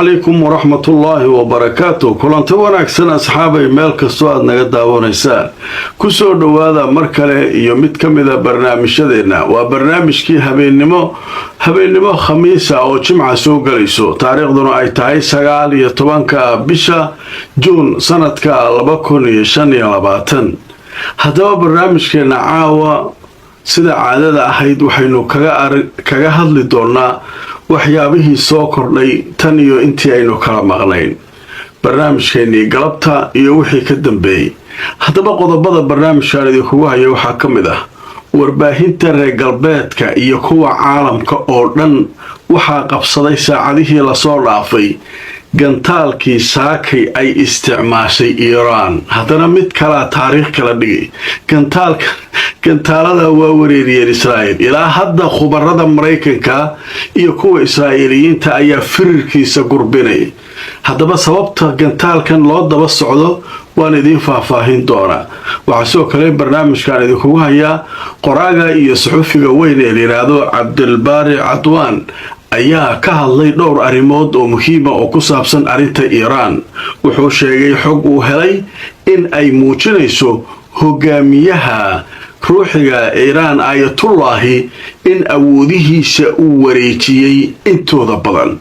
Calaykum waraxmatullaahi wabarakaatu. Kulanti wanaagsan, asxaabay, meel kastoo aad naga daawanaysaan. Kusoo dhowaada mar kale iyo mid ka mida barnaamijyadeenna. Waa barnaamijkii habeennimo, habeennimo Khamiisa oo Jimca soo galayso, taariikhduna ay tahay 19-ka bisha Juun, sanadka 2025. Haddaba, barnaamijkeenna caawa, sida caadada ahayd, waxaynu kaga hadli doonaa waxyaabihii soo kordhay tan iyo intii aynu kala maqnayn, barnaamijkeennii galabta iyo wixii ka dambeeyey. Haddaba, qodobada barnaamijkan idinkugu haya waxaa ka mid ah: warbaahinta reer galbeedka iyo kuwa caalamka oo dhan waxaa qabsaday saacadihii lasoo dhaafay gantaalkii saakay ay isticmaashay Iiraan. Haddana mid kalaa taariikh kala dhigay. Gantaalka, gantaalada waa wareeriyeen Israa'iil. Ilaa hadda khubarada Maraykanka iyo kuwa Israa'iiliyiinta ayaa firirkiisa gurbinaya. Haddaba, sababta gantaalkan loo daba socdo waan idiin faahfaahin doonaa. Waxaa sidoo kale barnaamijkan idinkugu hayaa: qoraaga iyo suxufiga weyn ee layidhaahdo Cabdilbaari Cadwaan ayaa ka hadlay dhowr arrimood oo muhiima oo ku saabsan arrinta Iiraan. Wuxuu sheegay xog uu helay in ay muujinayso hogaamiyaha ruuxiga Iiraan, Aayatullaahi, in awoodihiisa uu wareejiyey intooda badan.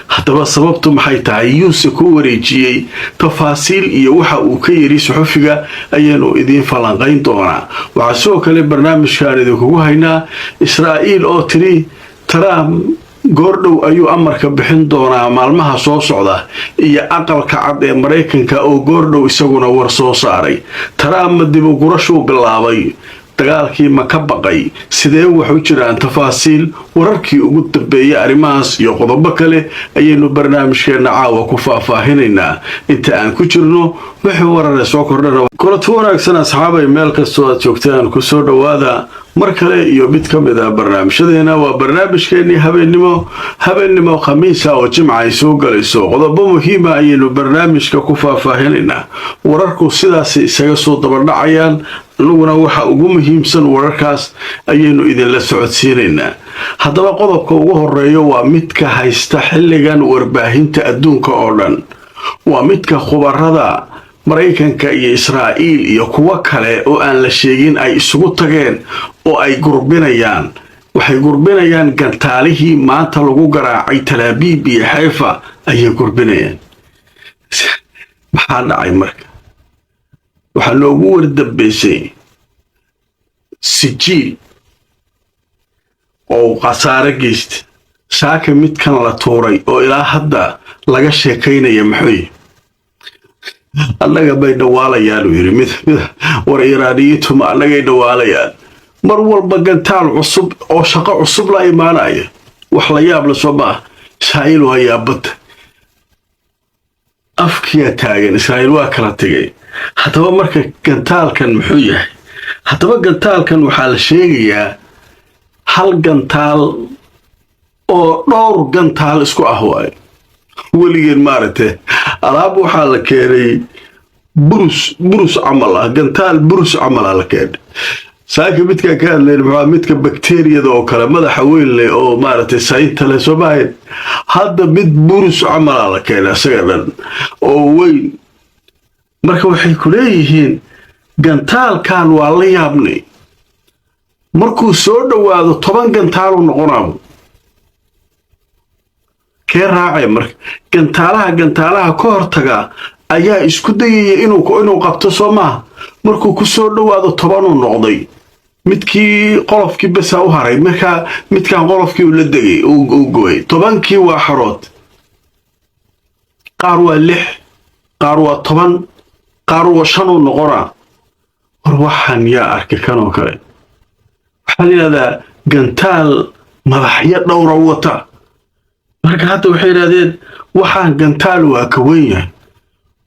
Haddaba, sababtu maxay tahay? Yuuse ku wareejiyey? Tafaasiil iyo waxa uu ka yidhi suxufiga ayaanu idiin falanqayn doonaa. Waxaa sidoo kale barnaamijkan idinkugu haynaa Israa'iil oo tiri Trump goordhow ayuu amarka bixin doonaa maalmaha soo socda, iyo Aqalka Cad ee Maraykanka oo goordhow isaguna war soo saaray. Trump ma dibugurashuu bilaabay? Dagaalkii ma ka baqay? Sidee wax u jiraan? Tafaasiil, wararkii ugu dambeeyay, arrimahaas iyo qodobo kale ayaynu barnaamijkeenna caawa ku faahfaahinaynaa inta aan ku jirno. Wixii warare soo kordhana. Kulanti wanaagsan, asxaabay, meel kastoo aad joogtaan. Kusoo dhowaada mar kale iyo mid ka mid ah barnaamijyadeena. Waa barnaamijkeennii habeennimo, habeennimo Khamiisa oo Jimca ay soo galayso. Qodobo muhiima ayaynu barnaamijka ku faahfaahinaynaa. Wararku sidaas isaga soo dabadhacayaan, anuguna waxa ugu muhiimsan wararkaas ayaynu idinla socodsiinaynaa. Haddaba, qodobka ugu horeeyo waa midka haysta xilligan warbaahinta adduunka oo dhan, waa midka khubarada Maraykanka iyo Israa'iil iyo kuwo kale oo aan la sheegin ay isugu tageen oo ay gurbinayaan. Waxay gurbinayaan gantaalihii maanta lagu garaacay Talaabiib iyo Xayfa ayay gurbinayaan. Maxaa dhacay? Marka waxaa loogu wardambeysay Sijiil oo khasaare geysta. Saaka midkan la tuuray oo ilaa hadda laga sheekaynaya maxuy? "Annaga bay dhawaalayaan," uu yidhi mid. War Iiraaniyiintu ma annagay dhawaalayaan? Mar walba gantaal cusub oo shaqo cusub la imaanaya, wax la yaab la soo maaha. Israa'iil waa yaabadda, afkiyaa taagan. Israa'iil waa kala tegay. Haddaba, marka gantaalkan muxuu yahay? Haddaba, gantaalkan waxaa la sheegayaa hal gantaal oo dhowr gantaal isku ah waayo. Weligeen maaragtay alaab waxaa la keenay burus, burus camal ah, gantaal burus camal ah la keenay. Saaka midkaan ka hadlayn muxuu? Midka bakteriyada oo kale madaxa weyn leh oo maaragtay saynta leh, soo maahayn? Hadda mid burus camalaa la keenay, isaga dhan oo weyn. Marka waxay ku leeyihiin gantaalkan waa la yaabnay, markuu soo dhowaado 10 gantaaluu noqonaabo. Kee raacay? Marka gantaalaha, gantaalaha ka hortaga ayaa isku dayaya inuu qabto, soo maaha? Markuu ku soo dhowaado 10-uu noqday. Midkii qolofkii besa u haray. Markaa midkan qolofkii uu la degay, uu gooyay. 10-kii waa xarood. Qaar waa lix, qaar waa 10, qaar waa shanuu noqonaa. War waxaan yaa arkay kanoo kale? Waxaa la yidhahdaa gantaal madaxyo dhowra wata. Marka hadda waxay yidhahdeen waxaan gantaal waa ka weyn yahay.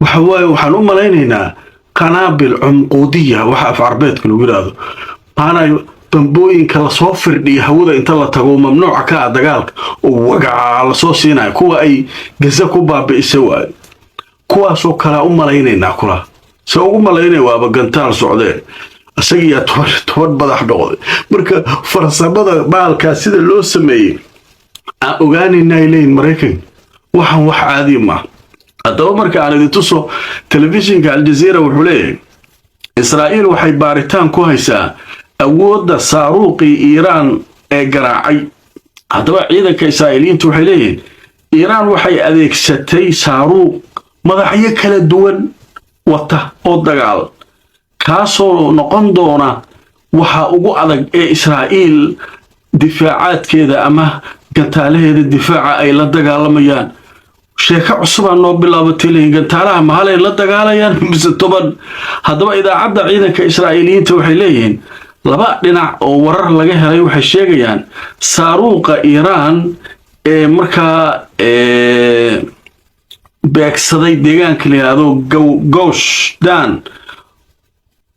Waxa waaye, waxaan u malaynaynaa qanaabil cumquudiya, waxa af Carbeedka lagu yidhaahdo, maanaa bambooyinka lasoo firdhiyo hawada inta la tago, mamnuuca ka ah dagaalka, oo wagaca lasoo siinayo, kuwa ay Gaza ku baabi'isay waayo. Kuwaasoo kalea u malaynaynaa kula se ugu malaynaya. Waaba gantaal socdee, isagiyaa 10 madax noqday. Marka farsamada baalkaa sida loo sameeyey aan ogaanayna ay leeyihin Maraykanka. Waxaan wax caadiya maaha. Haddaba marka aan idin tuso, telefishinka Aljaziira wuxuu leeyahay Israa'iil waxay baaritaan ku haysaa awoodda saaruuqii Iiraan ee garaacay. Haddaba ciidanka Israa'iiliyiintu waxay leeyihiin Iiraan waxay adeegsatay saaruuq madaxyo kala duwan wata oo dagaal, kaasoo noqon doona waxa ugu adag ee Israa'iil difaacaadkeeda ama gantaalaheeda difaaca ay la dagaalamayaan. Sheeko cusubaa noo bilaabatay, leeyihin. Gantaalaha mahalay la dagaalayaan mise 10? Haddaba idaacadda ciidanka Israa'iiliyiinta waxay leeyihiin laba dhinac oo warar laga helay waxay sheegayaan saaruuqa Iiraan ee markaa beegsaday deegaanka la yidhaahdo Goosh Dan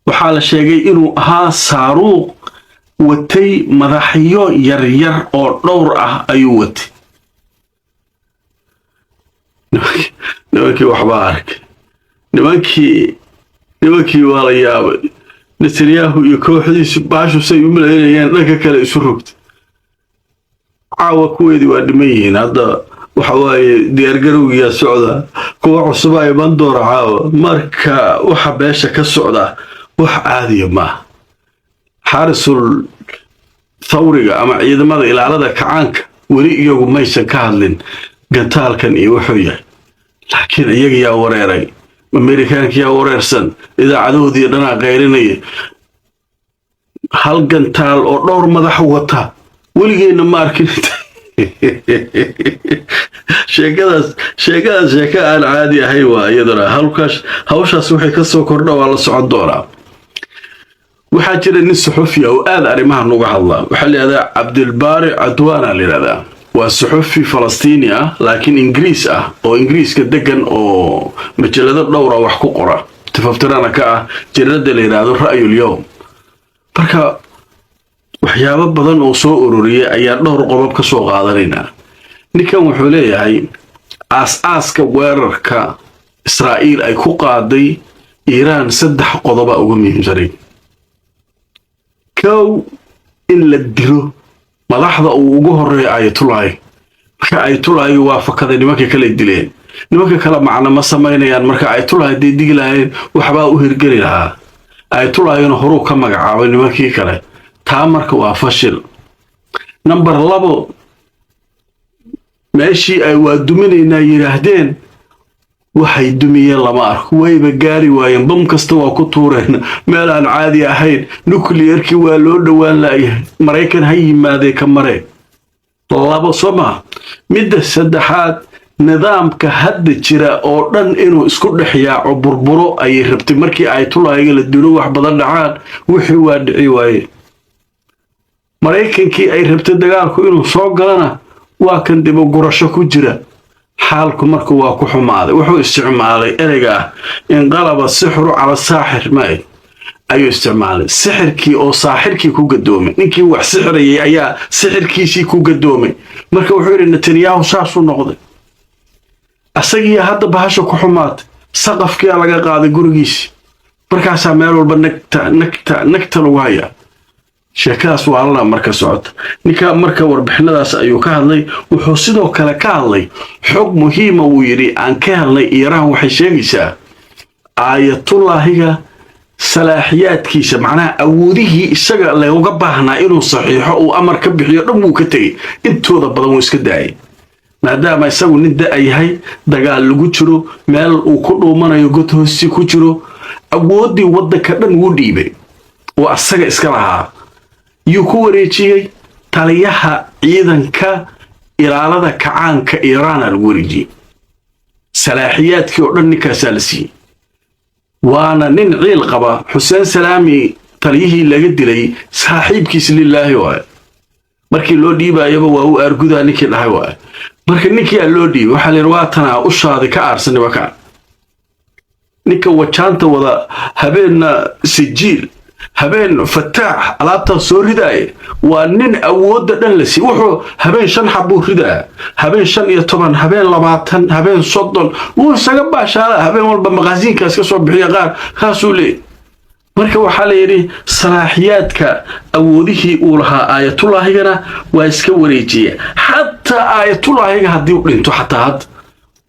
waxaa la sheegay inuu ahaa saaruuq watay madaxyo yaryar oo dhowr ah ayuu watay. Nimankii waxbaa arkay, nimankii waa la yaabay. Netanyahu iyo kooxdiisu baashu say u malaynayaan dhanka kale isu rogtay. Caawa kuweedii waa dhiman yihiin. Hadda waxa waaye diyaargarowgiyaa socda, kuwa cusubaa iman doona caawa. Marka waxa beesha ka socda wax caadiya maaha. Xaarisul thawriga ama ciidamada ilaalada kacaanka weli iyagu maysan ka hadlin gantaalkan iyo wuxuu yahay, laakiin iyaga yaa wareeray, Amerikaanka yaa wareersan, idaacadahoodii dhanaa qaylinaya. Hal gantaal oo dhowr madax wata weligeenna ma arkin. Sheekadaas sheeko aan caadi ahayn waa iyaduna. Halkaas hawshaas waxay ka soo kordha waa la socon doonaa. Waxaa jira nin suxufi ah oo aada arrimahan uga hadla. Waxaa la yidhahdaa Cabdilbaari Cadwaana la yidhahdaa. Waa suxufi Falastiini ah laakiin Ingiriis ah oo Ingiriiska degan, oo majalado dhowra wax ku qora, tifaftirana ka ah jaridada la yidhaahdo Ra'yul Yowm. Marka waxyaabo badan oo soo ururiyay ayaa dhowr qodob ka soo qaadanaynaa. Ninkan wuxuu leeyahay aas-aaska weerarka Israa'iil ay ku qaaday Iiraan saddex qodoba ugu muhiimsanay. Kow, in la dilo madaxda uu ugu horeeyo Ayatullahi. Marka Ayatullahi waa fakaday, nimanka kale dileen, nimanka kale macno ma samaynayaan. Marka Ayatullahi hadday digi lahayn waxbaa u hirgeli lahaa. Ayatullahina horuu ka magacaabay nimankii kale. Taa marka waa fashil. Number 2, meeshii ay waa duminaynaa yidhaahdeen waxay dumiyeen lama arko, wayba gaari waayeen. Bam kasta waa ku tuureen meel aan caadi ahayn. Nuclearkii waa loo dhowaan la'yahay. Maraykan ha yimaadee ka maree labo soo maha. Midda saddexaad, nidaamka hadda jira oo dhan inuu isku dhex yaaco, burburo ayay rabtay. Markii Ayatullahiga la dilo wax badan dhacaan, wixii waa dhici waaye. Maraykankii ay rabtay dagaalku inuu soo galana waa kan dibogurasho ku jira. Xaalku marka waa ku xumaaday. Wuxuu isticmaalay ereyga ah "انقلب السحر على الساحر" ma ayuu isticmaalay, sixirkii oo saaxirkii ku gadoomay. Ninkii wax sixirayay ayaa sixirkiisii ku gadoomay. Marka wuxuu yidhi Netanyahu saasuu noqday, asagii hadda bahasha ku xumaatay, saqafkiyaa laga qaaday gurigiisi. Markaasaa meel walba nagta nagta nagta lagu hayaa. Sheekadaas waalana marka socota. Ninka marka warbixinadaas ayuu ka hadlay. Wuxuu sidoo kale ka hadlay xog muhiima wuu yidhi aan ka helnay Iiraan. Waxay sheegaysaa Aayatullaahiga salaaxiyaadkiisa, macnaha awoodihii isaga looga baahnaa inuu saxiixo, uu amar ka bixiyo dhan wuu ka tegey. Intooda badan wuu iska daayay, maadaama isagu nin da' yahay, dagaal lagu jiro, meel uu ku dhuumanayo, god hoosti ku jiro. Awooddii waddanka dhan wuu dhiibay oo asaga iska lahaa yuu ku wareejiyey taliyaha ciidanka ilaalada kacaanka Iiraana lagu wareejiyey. Salaaxiyaadkii oo dhan ninkaasaa la siiyey, waana nin ciil qaba. Xuseen Salaami, taliyihii laga dilay, saaxiibkiis lilaahi waaye. Markii loo dhiibaayaba waa u aargudaa ninkii dhahay waaye. Marka ninkii aa loo dhiibay, waxaa layidhi waa tanaa ushaadi ka aarsan nimanka. Ninka wajaanta wada, habeenna sijiil, habeen fataax, alaabtaa soo ridaaya, waa nin awoodda dhan la siiy. Wuxuu habeen shan xabuu ridaa, habeen 15, habeen 20, habeen 30. Wuu isaga baashaala, habeen walba maqaasiinkaas ka soo bixiya qaar kaasuu leeyay. Marka waxaa la yidhi salaaxiyaadka awoodihii uu lahaa Aayatullaahigana waa iska wareejiya. Xataa Aayatullaahiga haddii u dhinto, xataa hadda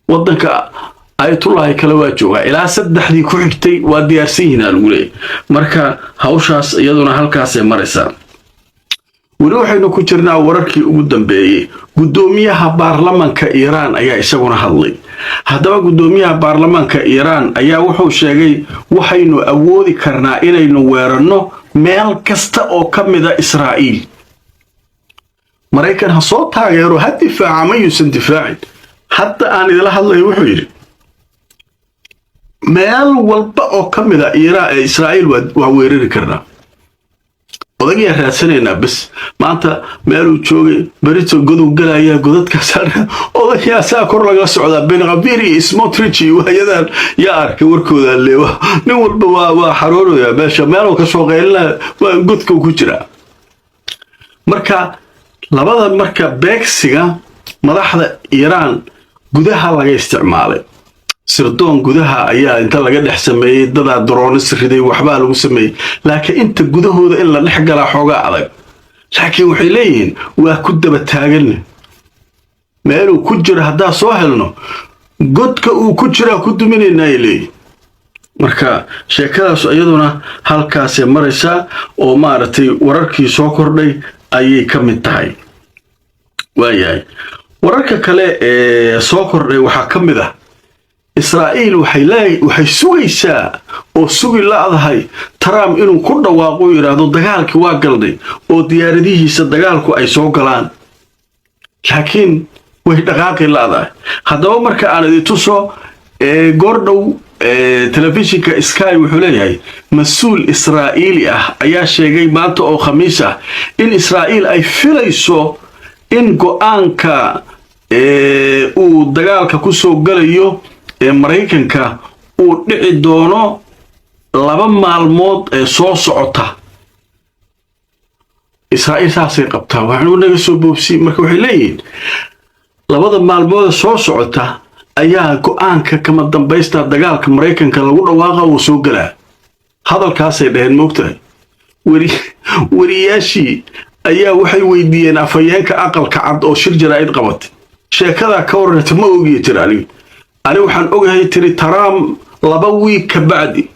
Waddanka Ayatullahi kale waa joogaa, ilaa saddexdii ku xigtay waa diyaarsan yihiin aa lagu leeyahy. Marka hawshaas iyaduna halkaasay maraysaa. Weli waxaynu ku jirnaa wararkii ugu dambeeyey. Guddoomiyaha baarlamanka Iiraan ayaa isaguna hadlay. Haddaba guddoomiyaha baarlamaanka Iiraan ayaa wuxuu sheegay: waxaynu awoodi karnaa inaynu weeranno meel kasta oo ka mida Israa'iil. Maraykan ha soo taageero, ha difaaca, ma yuusan difaacin. Hadda aan idila hadlayo wuxuu yidhi meel walba oo ka mida Israa'iil waa weerari karnaa. Odagyaan raadsanaynaa bes. Maanta meeluu joogay, berito godow galayaa, godadkaas odagayaasaa kor lagala socdaa. Ben Gvir iyo Smotrich iyo waayadan yaa arkay warkooda leewa. Nin walba waa xarooraya, meesha meeluu kasoo qaylina waa godka ku jiraa. Marka labada, marka beegsiga madaxda Iiraan gudaha laga isticmaalay, sirdoon gudaha ayaa inta laga dhex sameeyey, dadaa drones riday, waxbaa lagu sameeyey, laakiin inta gudahooda in la dhex galaa xoogaa adag. Laakiin waxay leeyihiin waa ku daba taaganna, meeluu ku jiro haddaa soo helno, godka uu ku jiraa ku duminaynaa, ay leeyihin. Marka sheekadaas iyaduna halkaasay maraysaa oo maaragtay wararkii soo kordhay ayay ka mid tahay. Waayahay, wararka kale ee soo kordhay waxaa ka mid ah Israa'iil waxay sugaysaa oo sugi la'dahay Trump inuu ku dhawaaqo, yidhaahdo dagaalkii waa galnay, oo diyaaradihiisa dagaalku ay soo galaan, laakiin way dhaqaaqi la'dahay. Haddaba marka aan idin tuso goordhow, telefishinka Sky wuxuu leeyahay mas-uul Israa'iili ah ayaa sheegay maanta oo Khamiis ah in Israa'iil ay filayso in go-aanka uu dagaalka ku soo galayo ee Maraykanka uu dhici doono 2 maalmood ee soo socota. Israa'iil saasay qabtaa, waxnu naga soo boobsi. Marka waxay leeyihiin labada maalmood soo socota ayaa go-aanka kama dambaysta dagaalka Maraykanka lagu dhawaaqa, uu soo galaa. Hadalkaasay dhaheen. Moogtahay, weriyaashii ayaa waxay weydiiyeen afhayeenka Aqalka Cad oo shir jaraa'id qabatay sheekadaa ka warranta. Ma ogiya tiri, aniga ani waxaan ogahay, tiri, Trump 2 wiig ka bacdi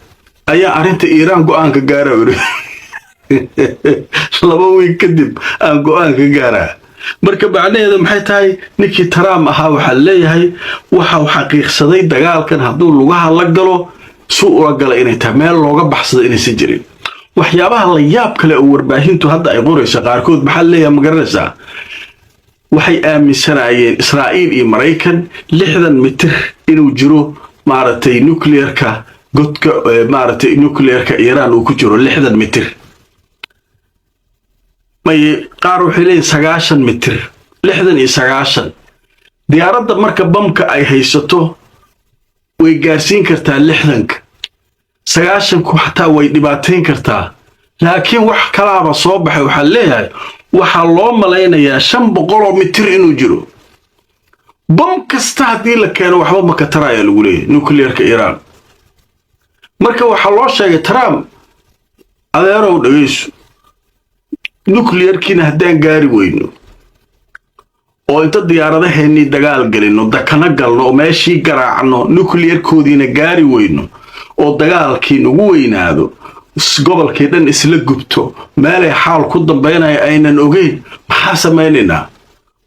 ayaa arrinta Iiraan go-aanka gaara. Yiri 2 wiig kadib aan go-aanka gaaraa. Marka macnaheedu maxay tahay? Ninkii Trump ahaa waxaa leeyahay waxau xaqiiqsaday dagaalkan hadduu lugaha la galo, su ula gala inay tahay meel looga baxsado inaysan jirin. Waxyaabaha la yaab kale oo warbaahintu hadda ay qoraysa qaarkood maxaa leeyahay, ma garanaysaa? Waxay aaminsanaayeen Israa'iil iyo Maraykan 60 mitir inuu jiro, maaragtay, nuclearka, godka, maaragtay, nuclearka Iiraan uu ku jiro 60 mitir. May, qaar waxay leeyihin 90 mitir, 60 iyo 90. Diyaaradda marka bamka ay haysato way gaarsiin kartaa 60-ka, 90-ku xataa way dhibaatayn kartaa. Laakiin wax kalaaba soo baxay. Waxaa leeyahay waxaa loo malaynayaa 500 mitir inuu jiro. Bam kasta haddii la keeno waxba ma ka taraya, lagu leeyahay, nuclearka Iiraan. Marka waxaa loo sheegay Trump: adeerow dhegayso, nuclearkiina haddaan gaari weyno oo inta diyaaradaheennii dagaal gelino, dakana galno oo meeshii garaacno, nuclearkoodiina gaari weyno oo dagaalkii nagu weynaado, gobolkii dhan isla gubto, meelay xaal ku dambaynaya aynan ogeyn, maxaa samaynaynaa?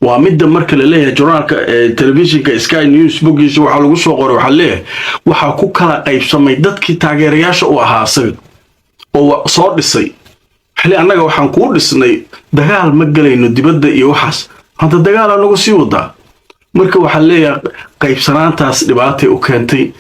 Waa midda marka la leeyahay journaalka telefishinka Sky News boggiisa waxaa lagu soo qoray. Waxaa leeyahay waxaa ku kala qaybsamay dadkii taageerayaasha u ahaa asaga oo soo dhisay xili annaga waxaan kuu dhisnay dagaal ma gelayno dibadda iyo waxaas, hadda dagaalaa nagu sii wadaa. Marka waxaa leeyahay qaybsanaantaas dhibaatay u keentay.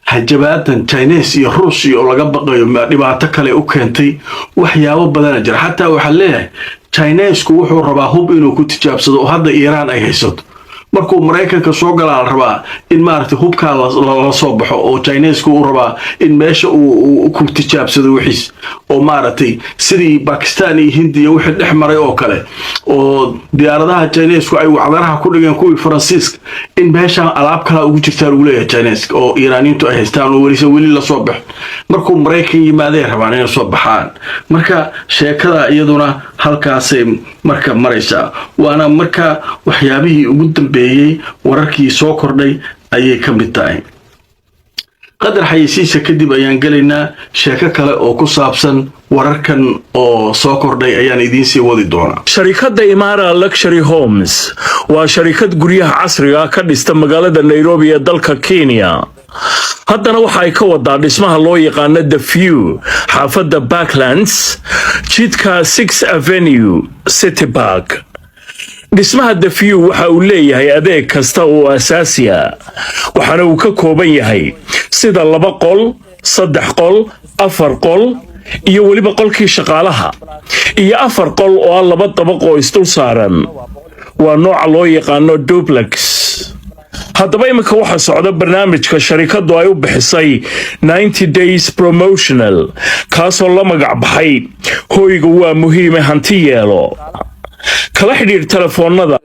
Hajabaadan Chinese iyo Ruusiya oo laga baqayo dhibaato kale u keentay. Waxyaabo badana jira. Xataa waxaa leeyahay Chinesku wuxuu rabaa hub inuu ku tijaabsado oo hadda Iiraan ay haysato. Markuu Maraykanka soo galaa la rabaa in, maaragtay, hubkaa lala soo baxo oo Chinesku uu rabaa in meesha uu ku tijaabsado wixiis oo, maaragtay, sidii Bakistan iyo Hindiya wixii dhex maray oo kale, oo diyaaradaha Chinesku ay wacdaraha ku dhigeen kuwii Faransiiska, in meeshaan alaab kalaa ugu jirtaa lagu leeyahay Chineska oo Iiraaniyiintu ay haystaan oo welise weli lasoo baxo. Markuu Maraykan yimaaday rabaan inay soo baxaan. Marka sheekada iyaduna halkaasay marka maraysaa. Waana marka waxyaabihii ugu dambeeyey, wararkii soo kordhay. Ayay ka mid tahay. Qadar xayeysiisa kadib ayaan gelaynaa. Sheeko kale oo ku saabsan wararkan oo soo kordhay ayaan idiin sii wadi doonaa. Sharikadda Imaara Luxury Homes waa sharikad guryaha casriga ka dhista magaalada Nairobi ee dalka Kenya. Haddana waxa ay ka wadaa dhismaha loo yaqaano The View, xaafadda Parklands, jidka 6 Avenue, City Park. Dhismaha The View waxa uu leeyahay adeeg kasta oo asaasi ah, waxaana uu ka kooban yahay sida laba qol, saddex qol, afar qol iyo weliba qolkii shaqaalaha iyo afar qol oo ah laba dabaq oo isdul saaran. Waa nooca loo yaqaano duplex. Haddaba iminka waxaa socda barnaamijka sharikadu ay u bixisay 90 days promotional, kaasoo la magac baxay "Hoyga waa muhiime hanti yeelo". Kala xidhiidh telefoonnada.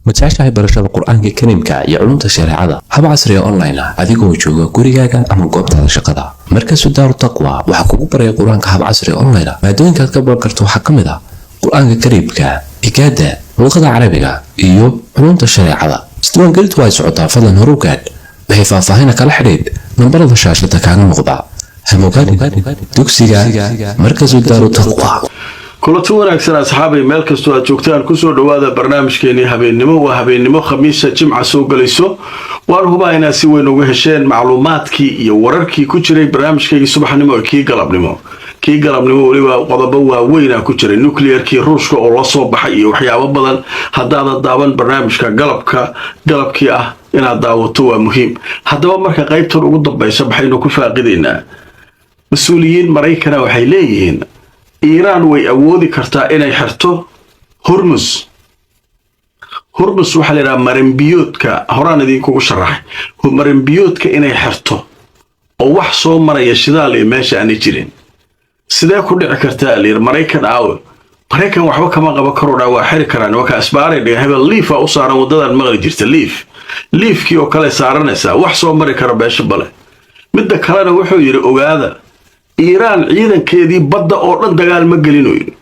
Ma jeceshahay barashada Qur-aanka Kariimka iyo culumta shareecada hab casriga online ah, adigoo jooga gurigaaga ama goobtaada shaqada? Markasu Daaru Taqwa waxaa kugu baraya Qur-aanka hab casriga online ah. Maadooyinkaad ka baran karto waxaa ka mid ah Qur-aanka Kariimka, higaada, luqada Carabiga iyo culumta shareecada. Isdiiwaangelintu ay socotaa, fadlan horu gaadh. Waxay faahfaahina kala xidhiidh nambarada shaashada kaaga muuqda. Hamogaadhin dugsiga Markasu Daaru Taqwa. Kulanti wanaagsan, asxaabay, meel kastoo aad joogtaan, kusoo dhowaada barnaamijkeenii habeennimo. Waa habeennimo Khamiisa, Jimca soo gelayso. Waan hubaa inaad si weyn uga hesheen macluumaadkii iyo wararkii ku jiray barnaamijkeygii subaxnimo ee kii galabnimo. Kii galabnimo weliba qodobo waaweyna ku jiray, nuclearkii Ruushka oo la soo baxay iyo waxyaabo badan. Haddaada daawan barnaamijka galabka, galabkii ah inaad daawato waa muhiim. Haddaba marka qaybtan ugu dambaysa maxaynu ku faaqidaynaa? Mas-uuliyiin Maraykana waxay leeyihiin Iiraan way awoodi kartaa inay xirto Hormus. Hormus waxaa la yidhaha marinbiyoodka, horaan idinkugu sharaxay, marinbiyoodka inay xirto oo wax soo maraya shidaal iyo meesha aanay jirin. Sidee ku dhici kartaa layidhi? Maraykan aawe? Maraykan waxba kama qaban karo dhaa, waa xiri karaan nimanka. Asbaaray dhigan, hebel liifa u saaran waddadan maqli jirta, liif liifkii oo kale saaranaysaa, wax soo mari kara beesha bale. Midda kalena wuxuu yidhi, ogaada, Iiraan ciidankeedii badda oo dhan dagaal ma gelinoyn.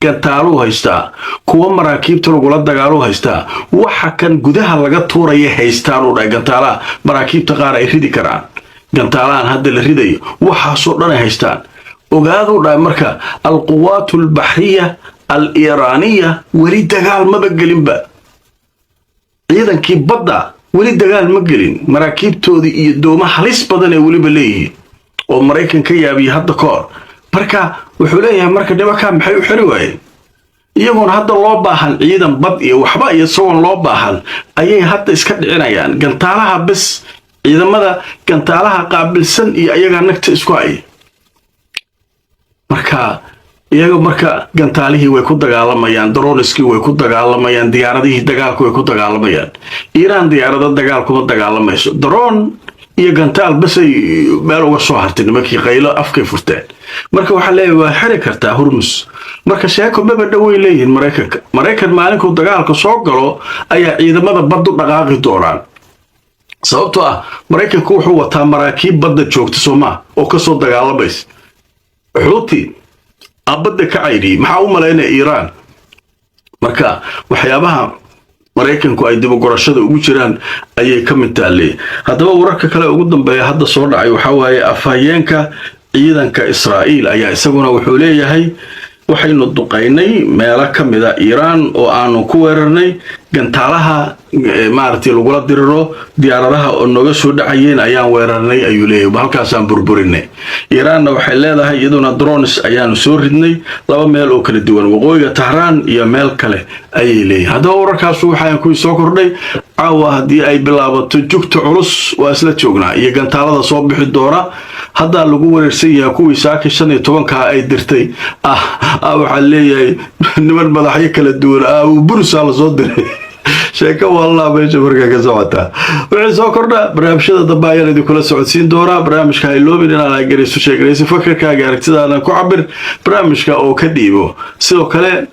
Gantaaluu haystaa, kuwa maraakiibta lagula dagaaluu haystaa, waxa kan gudaha laga tuuraya haystaan uu dhahay. Gantaalaha maraakiibta qaar ay ridi karaan, gantaalahan hadda la ridayo, waxaasoo dhan ay haystaan, ogaaduu dhahay. Marka القوات البحرية الإيرانية weli dagaal maba gelinba. Ciidankii badda weli dagaal ma gelin. Maraakiibtoodii iyo dooma halis badan ee weliba leeyihiin oo Maraykan ka yaabiyey hadda ka hor. Marka wuxuu leeyahay, marka nimankaa maxay u xiri waayeen? Iyagoon hadda loo baahan ciidan bad iyo waxba iyo isagoon loo baahan ayay hadda iska dhicinayaan gantaalaha bes. Ciidamada gantaalaha qaabilsan iyo ayagaa nagta isku haya. Marka iyaga marka gantaalihii way ku dagaalamayaan, droneskii way ku dagaalamayaan, diyaaradihii dagaalku way ku dagaalamayaan. Iiraan diyaarado dagaal kuma dagaalamayso, drone iyo gantaal basay meel uga soo hartay. Nimankii qaylo afkay furteen. Marka waxaa leeyahay waa xiri kartaa Hurmus. Marka sheeko maba dhoway leeyihiin Maraykanka. Maraykan maalinkuu dagaalka soo galo ayaa ciidamada baddu dhaqaaqi doonaan, sababtoo ah Maraykanku wuxuu wataa maraakiib badda joogta, soomaa, oo kasoo dagaalamaysa. Xuuti badda ka cayriyey, maxaa u malaynaya Iiraan? Marka waxyaabaha Maraykanku ay dibogorashada ugu jiraan ayay ka mid taalee. Haddaba wararka kale ugu dambeeya hadda soo dhacay waxaa waaye, afhayeenka ciidanka Israa'iil ayaa isaguna wuxuu leeyahay, waxaynu duqaynay meelo ka mid a Iiraan oo aanu ku weerarnay gantaalaha maaragtay lagula diriro diyaaradaha oo nooga soo dhacayeen ayaan weerarnay, ayuu leeyahay. Halkaasaan burburinay. Iiraanna waxay leedahay iyaduna drones ayaanu soo ridnay laba meel oo kala duwan, waqooyiga Tahraan iyo meel kale, ayay leeyihin. Haddaba wararkaasu waxaan kuwii soo kordhay caawa. Haddii ay bilaabato jugta culus, waa isla joognaa iyo gantaalada soo bixi doona. Haddaa lagu wareersan yahay kuwii saaki 15-kaa ay dirtay. Ah, waxaa leeyahay niman madaxyo kala duwan ah burusaa lasoo diray. Sheeko wallaa meesha markaa ka socotaa. Wixii soo kordha barnaamijyada dambe ayaan idinkula socodsiin doonaa. Barnaamijka ha iloobin inaad garayso, sheegarayso, fakarkaaga aragtidaana ku cabir barnaamijka oo ka dhiibo. Sidoo kale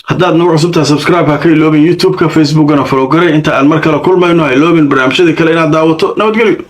haddaad nagu cusubtahay, subscribe ha ka iloobin YouTube-ka, Facebookana follow garay. Inta aan mar kale kulmayno, ha iloobin barnaamijyadii kale inaad daawato. Nabadgelyo.